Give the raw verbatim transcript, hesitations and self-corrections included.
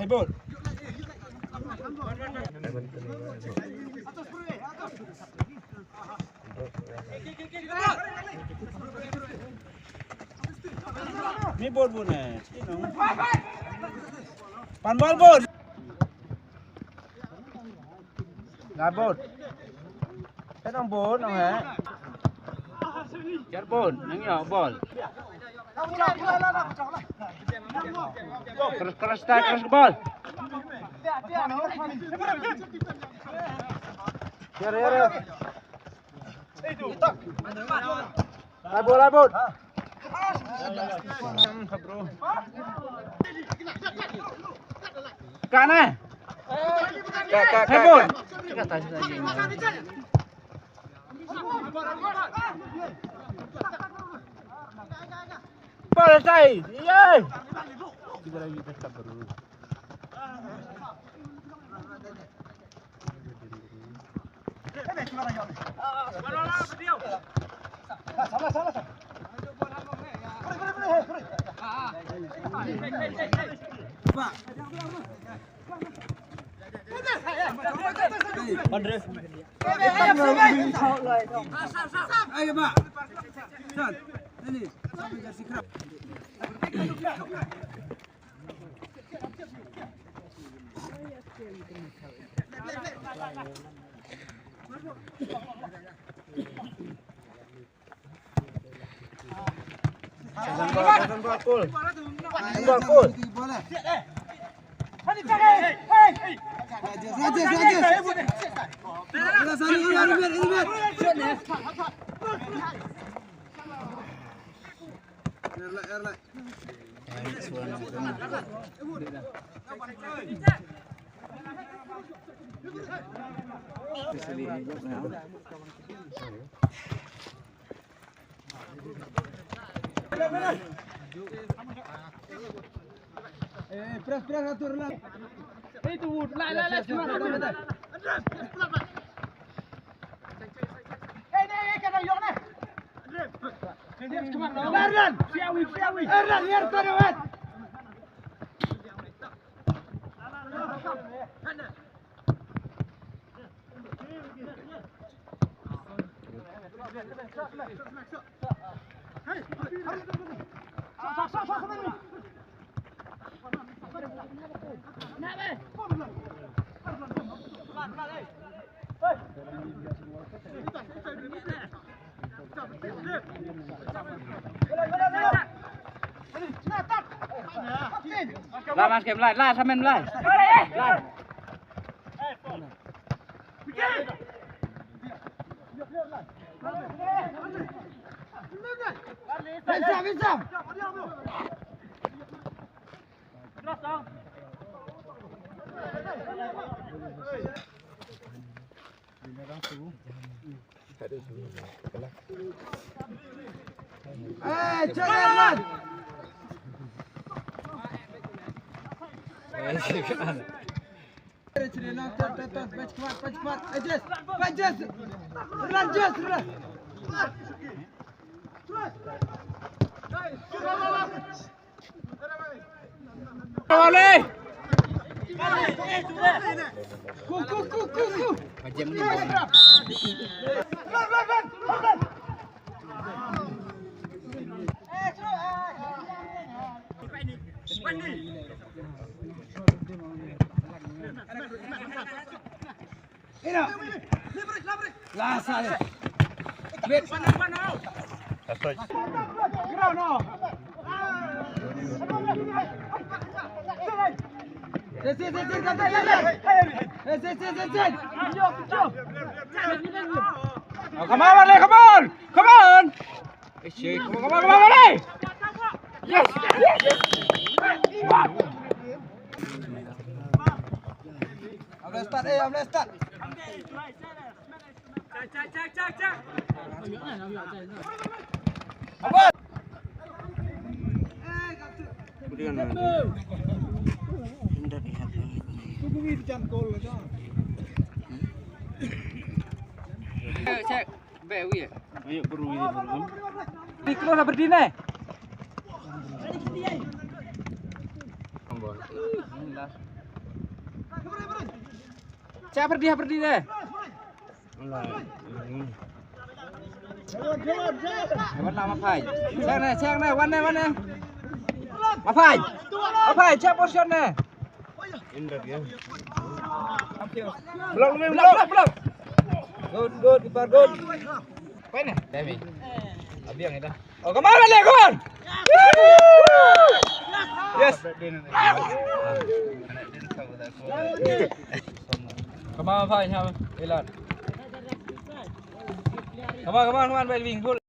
Ball. Mi ball ball eh. Pan ball ball. Ngai ball. Kan nang ball nang eh. Jar ball, nang ïa ball. Cross, cross, cross ball. Jar, jar, jar. Lai ball, lai ball. Kan eh. Ka, ka, ka, hai ball. Ball sai. Yey. Eh, press, press, atur lah. Itu, lai, lai, lai, lai. Erlan, Erlan, Erlan. Lai, mas kem, lai, lai, samen, lai. Lai. Vincent, Vincent. Eh, check it out. Ina. Last side. Wait. Ground now. Yes, yes, yes, yes, yes, yes. Yes, yes, yes, yes, yes. Good job, good job. Oh, come on, Wale, come on. Come on. Come on, come on, come on, Wale. Yes, yes, yes. Amle start, eh, amle start. Check. Be wi. Ayo, berdiri, berdiri. Di close lah, berdiri, nih. Ambon. Cha perdi, ha perdi ne. Wan la ma phai. Chang ne, chang ne, wan ne, wan ne. Ma phai. Ma phai, cha position ne. Block, block, block, block. Good, good, keeper, good. Pai ne? Dai mi. Abiang ita. Oh, come on, Malik, come on. Yes. Come on, fine, come on. Ilan. Come on, come on, come on, Melvin, good.